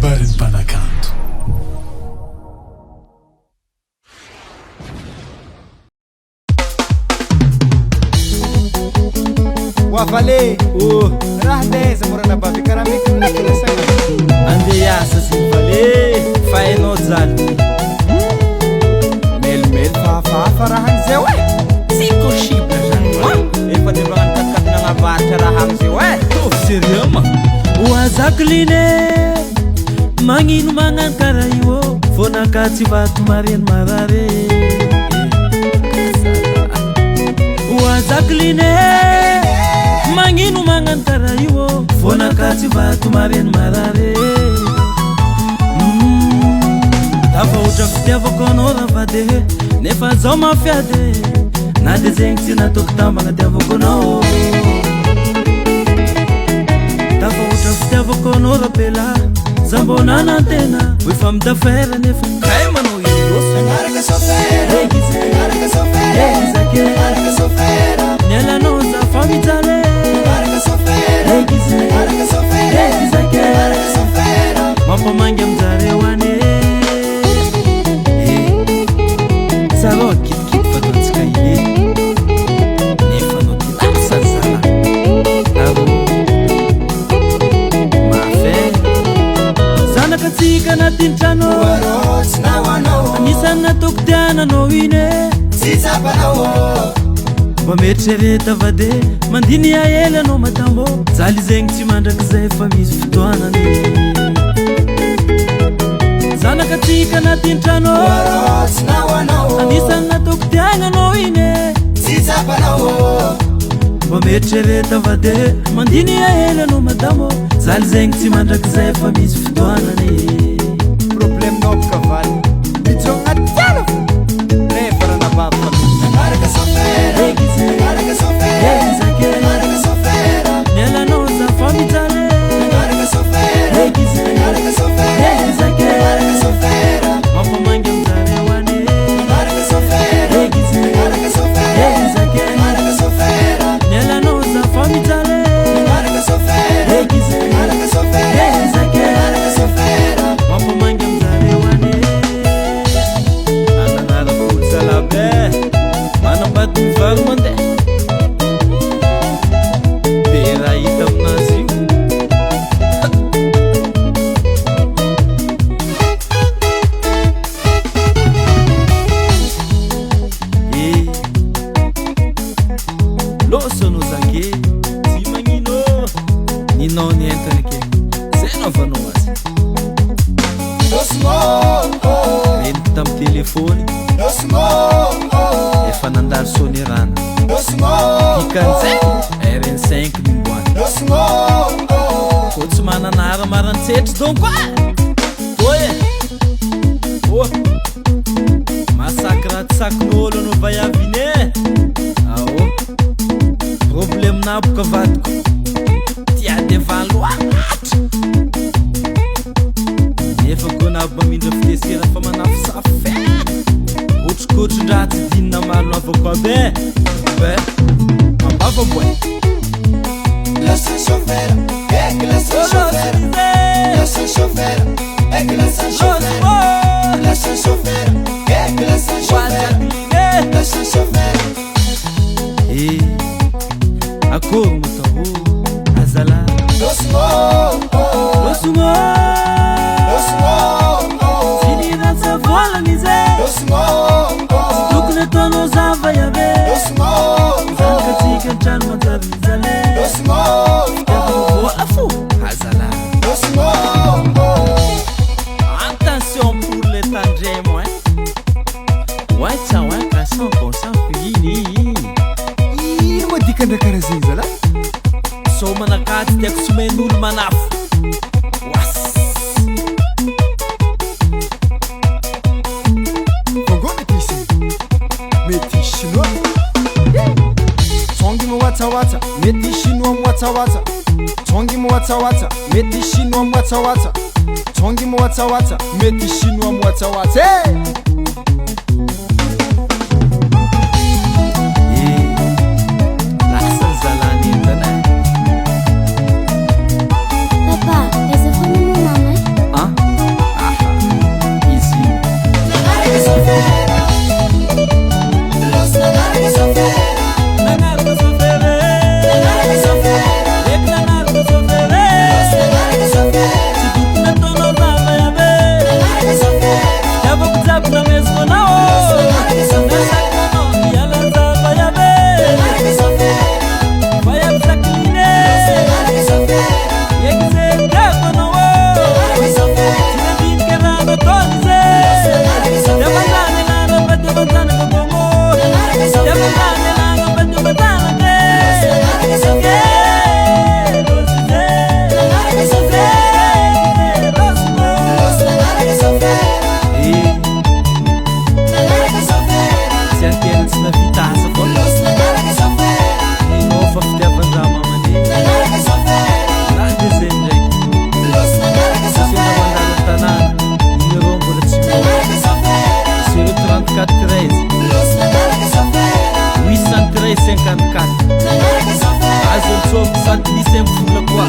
Kabarin'ny mpanakanto. Wavale, oh, raha laiza mora anabavy karaha mekimeky lasagna. Andeha hiasa zegny vale fa hainao jaly. Melimely fa hafahafa raha an'izeo e. Tsy possible zany moi. Efa de magnano katikati nagnavaratra raha amizeo e. Tovy sérieux ma. Oa Jacqueline e, magnino magnano karaha io ô, vao naka tsy vato mareny marary e. Oa Jacqueline e, magnino magnano karaha io ô, vao naka tsy vato mareny marary e. Tafahoatra fitiavako anao ravady e, nefa zao mafiady e, na de zegny tsy nataoko tambagna tiavako anao. Tafahoatra fitiavako anao rapela, za mbô nanantena hoe fa midafera nefa kay manao ino loatra. Agnaraka sofera, agnaraka sofera, agnaraka sofera, Nialanao za fa mijaly e. agnaraka sofera, agnaraka sofera, agnaraka sofera. Mampamangy aminjareo any e. Tsara ao kidikidy fataontsika iny e. Nefa anao ty lasa zala. Aro. Mafy e. Zanaka antsika anatin'ny trano. Oarô tsy nahoanao, Anisan'ny nataoko tiananao iny e. tsy tsapanao. Mba mieritrereta vade mandiny aely anao madamo. Jaly zegny tsy mandrakizay fa misy fotoanany. Zanaka antsika anatin'ny trano. Oarô tsy nahoanao, Anisan'ny nataoko tiananao iny e. tsy tsapanao. Mba mieritrereta vade mandiny aely anao madamo. Jaly zegny tsy mandrakizay fa misy fotoanany. Probleminao boka valy, mijogna tiana fo. Rehefa ranabavy fa mety. Agnaraka sofera, agnaraka sofera, agnaraka sofera, Nialanao za fa mijaly e. agnaraka sofera, agnaraka sofera, agnaraka sofera, Mampamangy aminjareo any e. agnaraka sofera, agnaraka sofera, agnaraka sofera, Nialanao za fa mijaly e. agnaraka sofera, agnaraka sofera, agnaraka sofera. Mampamangy aminjareo any e. Ananarako olo zalabe. Manambady mivaro mandeha. Be raha hita aminazy io. Eh. Loso anao zake, tsy magnino. Ninao ny entana ke, zay naovanao azy. Losmo, Reniko tamin'ny telefôny, losmo, efa nandalo sonerana. losmo, Dikan'izay RN5 nimboany. losmo. Koa tsy manana ara maran-tsetry donc e. Oe. Oh. Masaky raha tsy sakin'olo anao vaiavy iny e. Ao. Problème naboka vadiko. Tia devant loatra. Nefa koa nabo mamindra fitesera fa manafosafo e. Kotrokotron-draha tsy dinina malo navako aby e. Be. Ambava boy. Lasa chauffeur, é que lasa chauffeur, lasa chauffeur, é que lasa chauffeur, lasa chauffeur, é que lasa chauffeur, lasa chauffeur. Eh, akory mataho azala. Losmo, Losongo. losmo, Tsy nirantsy voalana izy e. losmo, Tsy tokony ataonao zava iabe. losmo, Zanaka antsika an-trano manjary mijaly. losmo, Vola fo. Azala. losmo. Attention pour les tandremo hein. Wacha waka 100% iny. Ino moa dikandra karaha zegny zala? So manakaty tiako somen'olo manafo. Was. Kongo mety isy, mety chinois. Tsongy miwatsawatsa, mety chinois miwatsawatsa. Tsongy miwatsawatsa, mety chinois miwatsawatsa. Tsongy miwatsawatsa, mety chinois miwatsawatsa. Hey! Eh. Lasa ny zalany entana. Papa, aiza foana moa mama e? Ah? 13 54. Nagnaraka chauffeur. Azo antsoa sady misy ampola koa.